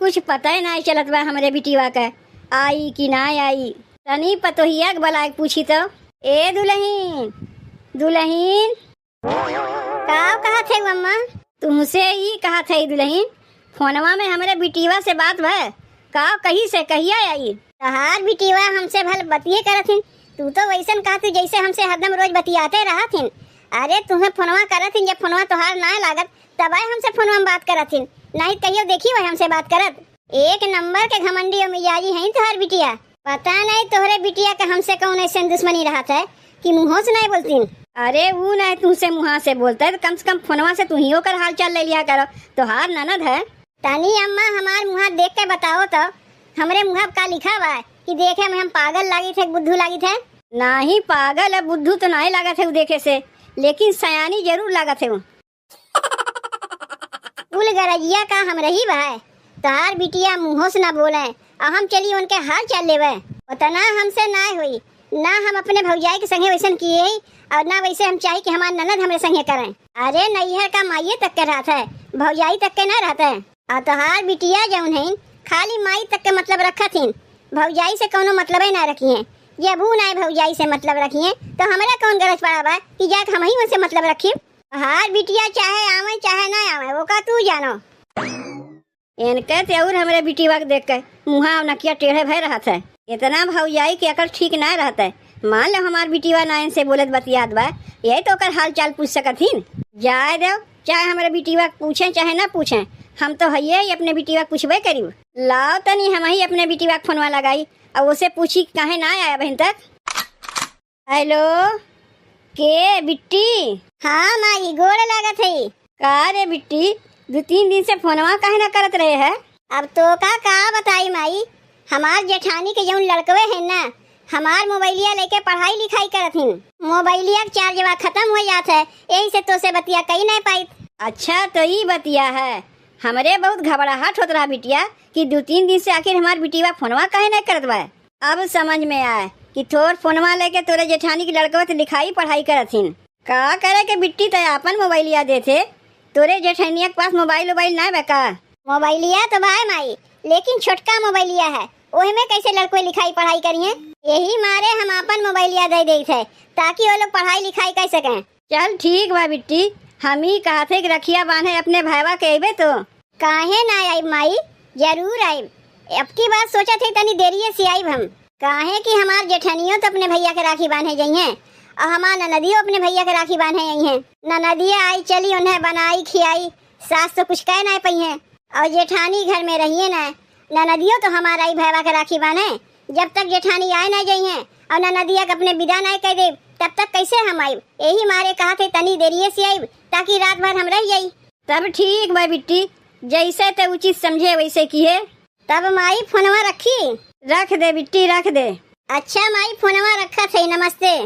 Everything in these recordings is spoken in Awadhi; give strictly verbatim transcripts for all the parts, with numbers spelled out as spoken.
कुछ पता ही नाहीं चलत बा हमरे बिटिवा के, आई कि नाहीं आई। तनी पतोहिया के बलाइक पूछी तो। ए दुलहिन, दुलहिन, का कहत है अम्मा? तुमसे ही कहत है दुलहिन, फोनवा में हमरे बिटिवा से बात भय? का कही से कहिया आई? तहार बिटिवा हमसे भल बतिये करत हिन, तू तो वैसन कहत ही जैसे हमसे हरदम रोज बतियाते रहत हिन। अरे तुहें फोनवा करत हिन, जब फोनवा तोहार नाय लागत तब आए हमसे फोनवा में बात करत हिन, नाहीं कहियो देखी वह हमसे बात करत। एक नंबर के घमंडी और मिजाजी हैं तोहर बिटिया। पता नहीं तोहरे बिटिया के हमसे कौन ऐसे दुश्मनी रहत है कि मुँहों से नहीं बोलतीन। अरे ऊ नहीं तुमसे मुँहा से बोलता है तो कम से कम फोनवा से तू ही ओकर हाल चाल ले लिया करो, तोहार ननद है। तनी अम्मा हमार मुँहा देख के बताओ तो, हमरे मुँहा पे का लिखा बा कि देखे में हम पागल लागित है, बुद्धू लागित है? नाहीं पागल है, बुद्धू तो नाहीं लागत है ऊ देखे से, लेकिन सयानी जरूर लागत है ऊ। कुल गरजिया का हमरही बा, तहार बिटिया मुँहों से ना बोले, और हम चली उनके हाल चाल लेवे। उतना हमसे ना होई, ना हम अपने भौजाई के संगे वैसन किए ही, और ना वैसे हम चाही कि हमार ननद हमरे संगे करें। अरे नैहर का माइये तक के रहत है, भौजाई तक के ना रहत है। और तहार बिटिया जौन है, खाली माई तक के मतलब रखत हिन, भौजाई से कौनो मतलबे ना रखी हैं। जब ऊ ना भौजाई से मतलब रखी हैं, तो हमरा कौन गरज पड़ा बा कि जाके हम ही उनसे मतलब रखी? तहार बिटिया चाहे आवे चाहे ना आवे, ओका तू जानो। इनके ते और हमरे बिटिवा के देख के मुँहा और नकिया टेढ़े भय रहत है। इतना भौजाई के अकल ठीक ना रहत है। मान लो हमार बिटिवा ना इनसे बोलत बतियात बा, यही तो ओकर हाल चाल पूछ सकत हिन। जाए दो, चाहे हमरे बिटिवा के पूछें चाहे ना पूछें, हम तो हइये ही अपने बिटिवा के पूछबे करी। लाओ तनी हम ही अपने बिटिवा के फोनवा लगाई और उसे पूछी कि काहे ना आया बहन तक। हेलो, के बिट्टी? हाँ माई, गोड़ लागत है। का रे बिट्टी, दू तीन दिन से फोनवा काहे ना करत रहे है? अब तो का, का बताई माई, हमार जेठानी के जौन लड़कवे है ना, हमार मोबाइलिया लेके पढ़ाई लिखाई करत हिन। मोबाइलिया के चार्जवा खत्म हो जात है, यही से तोसे बतिया कई नहीं पाई। अच्छा, तो ई बतिया है। हमरे बहुत घबराहट होत रहा बिटिया कि दू तीन दिन से आखिर हमार बिटिया फोनवा काहे नहीं करत बा। अब समझ में आए कि तोर फोनवा लेके तोरे जेठानी के लड़कवा त लिखाई पढ़ाई करत हिन। का करे के बिट्टी, तै आपन मोबाइलिया देथे, तोरे जेठनिया के पास मोबाइल उबाइल ना बा का? मोबाइलिया तो बा माई, लेकिन छोटका मोबाइलिया है, ओहमे कैसे लड़कों लिखाई पढ़ाई करिहें? यही मारे हम आपन मोबाइलिया दे देत है, ताकि वो लोग पढ़ाई लिखाई कर सकें। चल ठीक बा बिट्टी, हम ही कहत है कि रखिया बांधे अपने भाईवा के अइबे तो। काहे ना आइब माई, जरूर आइब। अब की बार सोचत है तनी देरिये से आइब हम, काहे कि हमार जेठनियो तो अपने भैया के राखी बांधे जइहें और हमार ननदियो अपने भैया के राखी बांधे अइहें। ननदिया आई चली उन्हें बनाई खियाई, सास तो कुछ कह ना पइहें और जेठानी घर में रहिए ना। ननदियो तो हमार आई भैया के राखी बांधे, जब तक जेठानी आए ना जइहें और ननदिया के अपने विदा ना कह देब तब तक कैसे हम आइब? यही मारे कहत है तनी देरिये से आइब ताकि रात भर हम रह जाई। तब ठीक बा बिट्टी, जैसे ते उचित समझे वैसे किहे। तब माई फोनवा रखी? रख दे बिट्टी, रख दे। अच्छा माई फोनवा रखत है, नमस्ते।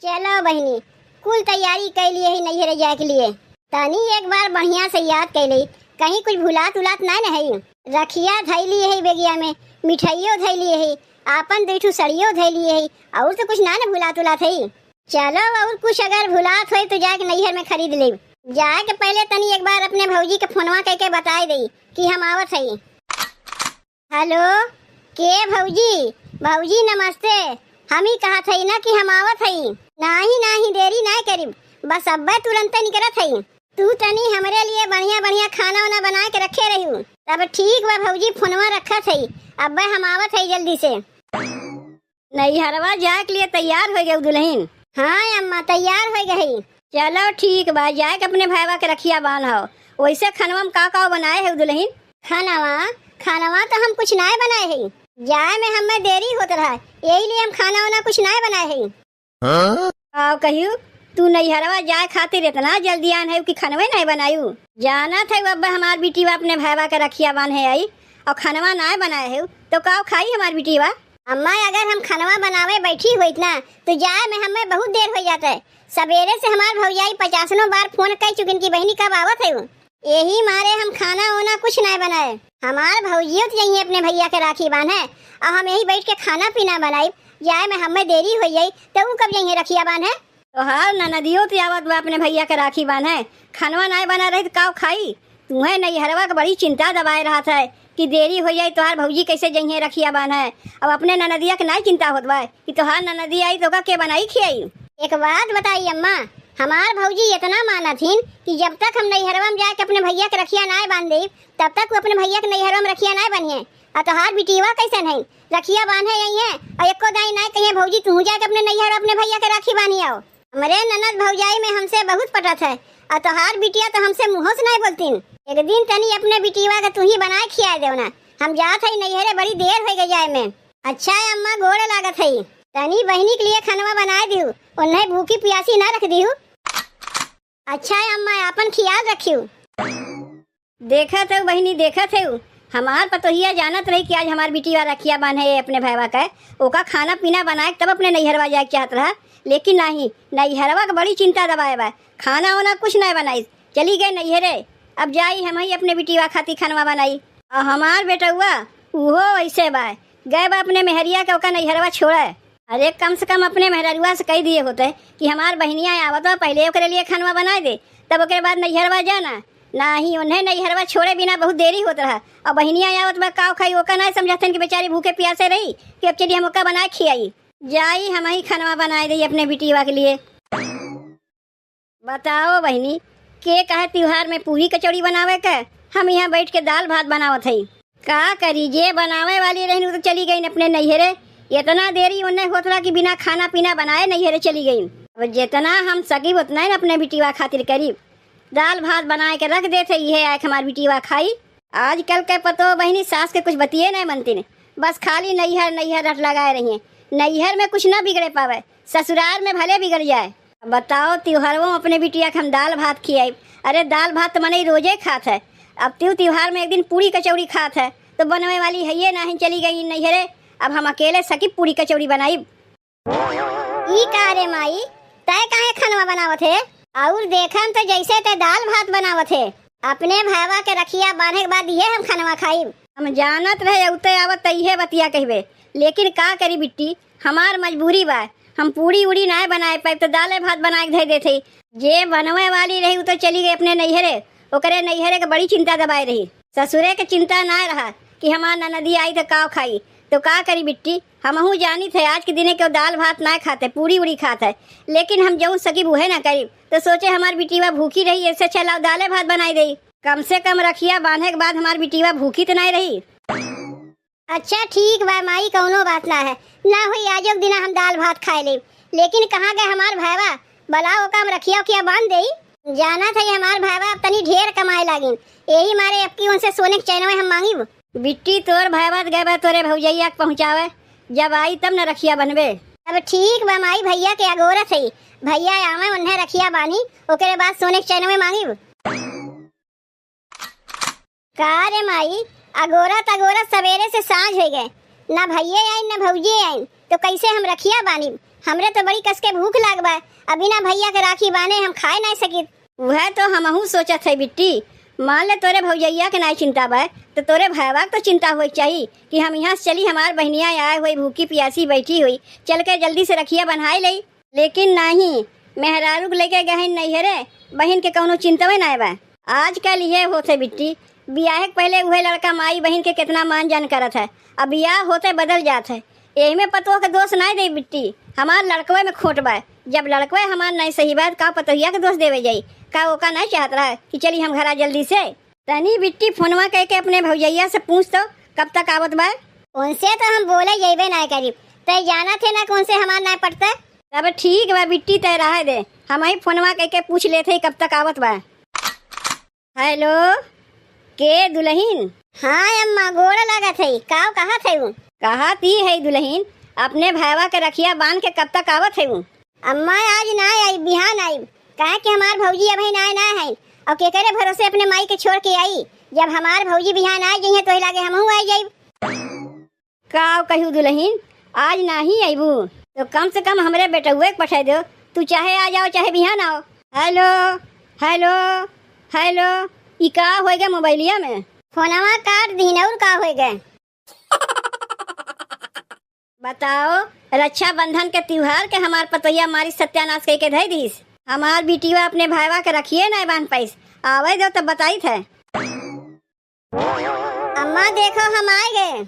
चलो बहिनी, कुल तैयारी कइ लिए है नैहर जाए के लिए। तनी एक बार बढ़िया से याद कइ ले, कहीं कुछ भुलात उलात ना न है। रखिया धइ लिए है बेगिया में, मिठाइयो धइ लिए है, आपन दुइ ठो सड़ियो धइ लिए है, और तो कुछ ना न भुलात उलात है। चलो, और कुछ अगर भुलात होई तो जाके नैहर में खरीद लेब। जाए के पहले तनी एक बार अपने भौजी के फोनवा कइके बताए देई कि हम आवत हई। हेलो, के भौजी? भौजी नमस्ते। हम ही कहत हई ना कि हम आवत हई। नाही, नाही, देरी नाही करिब, बस अब्बे तुरंते निकरत हई। तू तनी हमरे लिए बढ़िया बढ़िया खाना वाना बना के रखे रहियो। तब ठीक बा भौजी, फोनवा रखत हई, अब्बे हम आवत हई जल्दी से। नैहरवा जाए के लिए तैयार होइ गए दुलहिन? हाँ अम्मा, तैयार होइ गए। चलो ठीक बा, जाए के अपने भाईवा के रखिया बांधो। वैसे खनवा में का का बनाए है दुलहिन? खानावा, खानावा तो हम कुछ नाय बनाए है, जाए में हमें देरी होत रहा, यही लिए हम खाना वाना कुछ नाय बनाए है। हाँ? का कहियो, तू नैहरवा जाए खातिर इतना जल्दी आन है कि खनवे नाय बनायू? जानत है अब हमार बिटिया अपने भाईवा के रखिया बांधे आई और खनवा नाय बनाए है, तो का खाई हमार बिटिया? अम्मा, अगर हम खनवा बनावे बैठी होइत ना, तो जाए में हमें बहुत देर हो जात है। सबेरे से हमार भौजाई पचासनों बार फोन कर चुकिन कि बहिनी कब आवत है? यही मारे हम खाना ओना कुछ नाय बनाए। हमार भौजियो तो जइहें अपने भैया के राखी बांधे, और हम यही बैठ के खाना पीना बनाई, जाए में हमें देरी हो जाई, तो ऊ कब जइहें रखिया बांधे? तोहार ननदियो तो आवत बा अपने भैया के राखी बांधे, खनवा नाय बना रही तो काव खाई? तुहें नैहरवा के बड़ी चिंता दबाए रहत है कि देरी होइ जाई, तोहार भौजी कैसे जइहें रखिया बान्हे। अब अपने ननदिया के नाहीं चिंता होत बा कि तोहार ननदी आई तो ओका के बनाई खियाई? एक बात बताई अम्मा, हमार भौजी इतना मानत हिन कि जब तक हम नैहरवा में जाके अपने भैया के रखिया नाहीं बांध देब, तब तक वो अपने भैया के नैहरवा में रखिया नाहीं बनिहे। आ तोहार बिटिया कैसन है, रखिया बांधे आई है और एको दाई नाहीं कहिए, "भौजी, तू जाके अपने नैहर अपने भैया के राखी बांधी आओ।" हमरे ननद भौजाई में हमसे बहुत पटत है, और तोहार बिटिया तो हमसे मुँहों से नाहीं बोलतीन। एक दिन तनी अपने बिटिया के तू ही बनाए खियाए देव ना, हम जात है नैहरे, बड़ी देर होइ गई जाए में। अच्छा है अम्मा, गोड़ लागत है, तनी बहिनी के लिए खनवा बनाए दिहु, उन्हें भूखी पियासी ना रख दिहु। अच्छा है अम्मा, आपन खियाल रखियो। देखत हऊ बहिनी, देखत हऊ, हमार पतोहिया जानत रही कि आज हमार बिटिया रखिया बान्हे अपने भैवा के, ओका खाना पीना बनाए के तब अपने नैहरवा जाए के चाहत रहा, लेकिन नाहीं, नैहरवा के बड़ी चिंता दबाए बा, खाना ओना कुछ नाहीं बनाई, चली गई नैहरे। अब जाई हम ही अपने बिटिया खातिर खनवा बनाई। और हमार बेटउआ उहो वैसे बा, गए बा अपने मेहरिया के ओका नैहरवा छोड़े। अरे कम से कम अपने मेहररुआ से कहि दिए होते कि हमार बहिनिया आवत बा, पहिले ओकरे लिए खनवा बनाए दे, तब ओकरे बाद नैहरवा जाना। नाहीं, उन्हें नैहरवा छोड़े बिना बहुत देरी होत रहा, और बहिनिया आवत बा, काव खाई, ओका नाहीं समझत हन कि बेचारी भूखे प्यासे रही कि अब चली हम ओका बनाए खियाई। जाई हम ही खनवा बनाए दे अपने बिटिया के लिए। बताओ बहिनी, के कहे त्योहार में पूरी कचौड़ी बनावे के, हम यहाँ बैठ के दाल भात बनावत हई। का करी, जे बनावे वाली रहिन, उ तो चली गईन अपने नैहरे। इतना देरी उन्हें होत रहा कि बिना खाना पीना बनाए नैहरे चली गईन। अब जितना हम सकीब उतना ही अपने बिटिया खातिर करीब। दाल भात बनाए के रख देत है, इहे आए के हमार बिटिया खाई। आजकल के पतोह बहिनी सास के कुछ बतिये नहीं मनतीन, बस खाली नैहर नैहर रट लगाए रहिए। नैहर में कुछ ना बिगड़े पावे, ससुराल में भले बिगड़ जाए। अब बताओ, त्योहारों अपने बिटिया के हम दाल भात खियाइब? अरे दाल भात तो मनई रोजे खात है, अब त्यू त्योहार में एक दिन पूरी कचौड़ी खात है, तो बनवे वाली है ये नाहीं, चली गई नैहरे। अब हम अकेले सकी पूरी कचौड़ी बनाइब। ई का रे माई, तय काहे खनवा बनावत है? और देखन तो जैसे तय दाल भात बनावत है। अपने भावा के रखिया बांधे के बाद ये हम खनवा खाइब। हम जानत रहे अउते आवत त इहे बतिया कहबे, लेकिन का करी बिट्टी, हमार मजबूरी बा, हम पूड़ी उड़ी नाय बनाए पाइब, तो दाले भात बनाए के धइ देत हई। जे बनवे वाली रही, उ तो चली गई अपने नैहरे, ओकरे नैहरे के बड़ी चिंता दबाए रही। ससुरे के चिंता नाय रहा कि हमार ननदी आई तो काव खाई। तो का करी बिट्टी, हमहू जानित है आज के दिने केहू दाल भात नाय खात है, पूड़ी उड़ी खात है, लेकिन हम जौन सकीब उहे ना करीब। तो सोचे हमार बिटिया भूखी रही, ऐसे अच्छा लाओ दाले भात बनाई देई, कम से कम रखिया बांधे के बाद हमार बिटिया भूखी तो नाय रही। अच्छा ठीक बा माई, कौनो बात ना है, ना होई आजो के दिना हम दाल भात खाए लेब, लेकिन कहाँ गए हमार भाईवा? बलाओ ओका, हम रखिया उखिया बांध देई। जानत है हमार भाईवा अब तनी ढेर कमाए लागिन, यही मारे अब की उनसे सोने के चैनवे हम मांगिब। बिट्टी तोर भाईवा त गए बा तोरे भौजैया के पहुँचावे, जब आई तब न रखिया बनबे। अब ठीक बा माई, भैया के अगोरत है, भैया आवे उन्हें रखिया बांधी, ओकरे बाद सोने के चैनवे मांगिब। का रे माई, अगोरत अगोरत सवेरे से साँझ होइ गए, ना भइये आइन ना भौजी आइन, तो कैसे हम रखिया बानी? हमरे तो बड़ी कस के भूख लाग बा, अब बिना भैया के राखी बाने हम खाए नाय सकित। उहे तो हमहू सोचत है बिट्टी, मान ले तोरे भौजैया के नाय चिंता बा, तो तोरे भाईवा के तो चिंता होए के चाही कि हम यहाँ से चली, हमार बहिनिया आए हुई भूखी पियासी बैठी हुई, चल के जल्दी से रखिया बन्हाए लेई। लेकिन नाहीं, मेहरारू के लेके गहिन नैहरे, बहिन के कौनो चिंतवे नाय बा। आजकल इहे होत है बिट्टी, बियाहे के पहिले उहे लड़का माई बहिन के केतना मान जान करत है, अब बियाह होते बदल जात है। एहमे पतोह के दोष नाय दे बिट्टी, हमार लड़कवे में खोट बा। जब लड़कवे हमार नाय सही बा, त का पतोहिया के दोष देवे जाई? का ओका नाय चाहत रहा कि चली हम घरा जल्दी से? तनी बिट्टी फोनवा कइके अपने भौजैया से पूछ तो, कब तक आवत बा? उनसे तो हम बोले जइबे नाय करीब, तय जानत है ना कि उनसे हमार नाय पटता। तब ठीक बा बिट्टी, तय रहे दे, हम ही फोनवा कइके पूछ लेत है कब तक आवत बा। हेलो, के दुलहिन? हाँ अम्मा, गोड़ लागत है, काव कहत है उ? कहत ई है दुलहिन, अपने भाईवा के रखिया बांध के कब तक आवत है उ? अम्मा, आज ना आई, बिहान आई, काहे कि हमार भौजी अबही ना, ना है, और केकरे भरोसे अपने माई के छोड़ के आई? जब हमार भौजी बिहान आ जइहे, तो लागे हमहू आ जाइब। का कहू दुलहिन, आज नाहीं अइबू, तो कम से कम हमरे बेटउए के पठाई दो, तू चाहे आ जाओ, चाहे बिहान आओ। हेलो, हेलो, हेलो, ई का होइ गए मोबाइलिया में? फोनवा काट दीन, और का होइ गए? बताओ, रक्षाबंधन के त्योहार के हमार पतोहिया मारी सत्यानाश कइके धइ दीस। हमार बिटिया अपने भाईवा के रखिए नाय बांध पाइस। आवे दो तब बताइत है। अम्मा देखो, हम आए गए।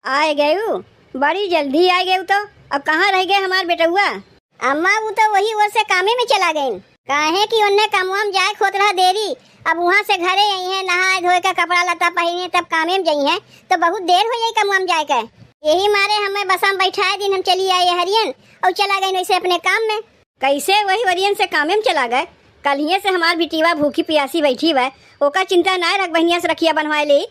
आए गयू? बड़ी जल्दी आए गयू तो। अब कहाँ रह गए हमार बेटउआ? अम्मा, ऊ तो वही ओर से कामे में चला गइन, काहे कि उन्हें कमवा में जाए के होत रहा देरी। अब उहाँ से घरे अइहें, नहाए धोए के कपड़ा लत्ता पहिने, तब कामे में जइहें, तो बहुत देर होइ जाई कमवा में जाए के। यही मारे हमें बसा में बैठाए दिन हम चली आए हरियन, और चला गइन वैसे अपने काम में। कैसे वही वरियन से कामे में चला गए? कल्हिये से हमार बिटिया भूखी पियासी बैठी बा, ओका चिंता नाय रख, बहिनिया से रखिया बंधवाए ले।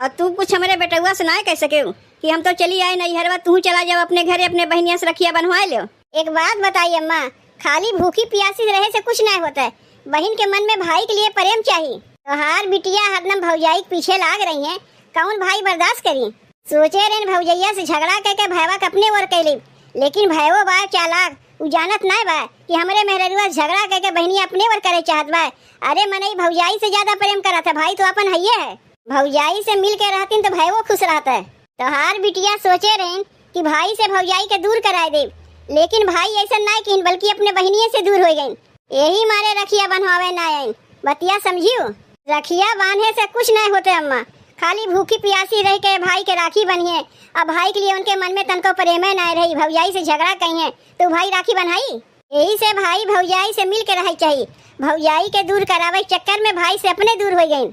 और तू कुछ हमरे बेटउआ से नाय कह सकेउ कि हम तो चली आए नैहरवा, तू चला जाओ अपने घरे, अपने बहिनिया से रखिया बंधवाए लेओ। एक बात बताई अम्मा, खाली भूखी पियासी रहे से कुछ नाय होता है, बहिन के मन में भाई के लिए प्रेम चाही। तोहार बिटिया हरदम भौजाई के पीछे लाग रही है, कौन भाई बर्दाश्त करी? सोचे रहेन भौजैया से झगड़ा कइके भैवा के अपने ओर कइ लेब, लेकिन भैवो बा चालाक, उ जानत नाय बा कि हमरे मेहररुआ से झगड़ा कइके बहिनिया अपने ओर करे चाहत बा। अरे मनई भौजाई से ज्यादा प्रेम करत है, भाई तो अपन हइये है। भौजाई से मिल के रहतिन तो भैवो खुश रहत है। तोहार बिटिया सोचे रहेन कि भाई से भौजाई के दूर कराए देब, लेकिन भाई ऐसन नाय किन, बल्कि अपने बहिनिये से दूर होइ गइन। यही मारे रखिया बंधवावे ना आइन, बतिया समझियो। रखिया बांधे से कुछ नहीं होते अम्मा, खाली भूखी पियासी रह के भाई के राखी बनिए, अब भाई के लिए उनके मन में तनको प्रेमे ना रही, भौजाई से झगड़ा कहिए तो भाई राखी बन्हाई। यही से भाई भौजाई से मिल के रहे चाहिए, भौजाई के दूर करावे के चक्कर में भाई से अपने दूर हो गए।